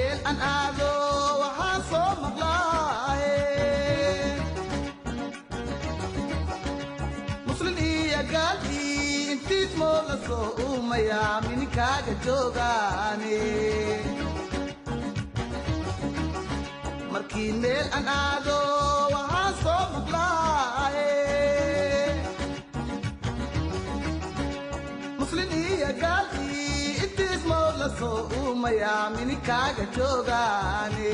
Meel aan aado waxaan soo maqlaaye, muslin iyo gaalkii intiis moo la soo uumayaa mininkaaga joogaane. Markii meel aan aado waxaan soo maqlaaye, muslin iyo gaalkii intiis moo la soo uumayaa mininkaaga joogaane.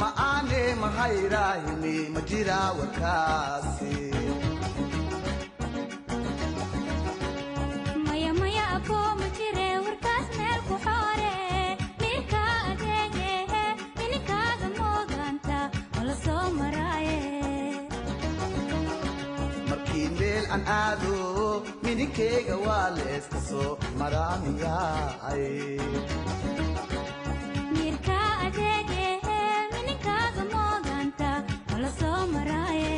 Ma aane mahayraahine, ma jiraa warkaasi? Maya, maya aboo, ma jire warkaas, meel ku xoore. Mirka adeegehe mininkaaga mooganta oo la soo maraaye. Markii meel aan aado mininkeyga waa leeska soo maraamiyaay. Mirka adeegehe mininkaaga mooganta oo la soo maraaye.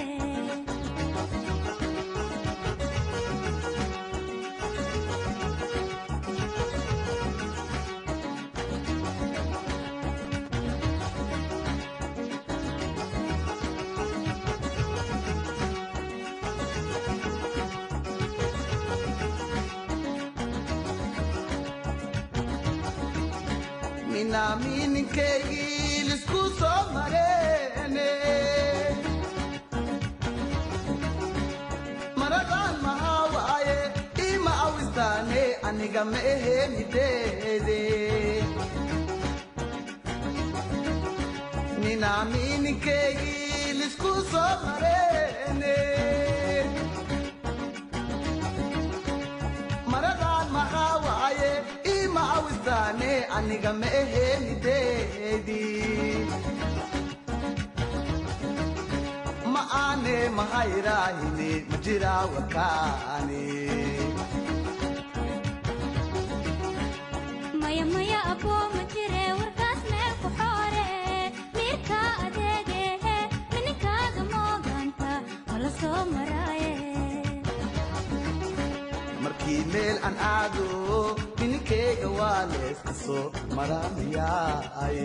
Minaa mininkeygii lisku soo mareene, maradan maxaa waaye ima awistaane, aniga ma ahe mideede. Minaa mininkeygii lisku soo mareene, maradan maxaa waaye ima awistaane, aniga ma ahe mideedi. Ma aane mahayraahine, ma jiraa warkaane? Maya, maya aboo, ma jire warkaas, meel ku xoore. Mirka adeegehe mininkaaga mooganta oo la soo maraaye. Markii meel aan aado mininkeyga waa leeska soo maraamiyaay.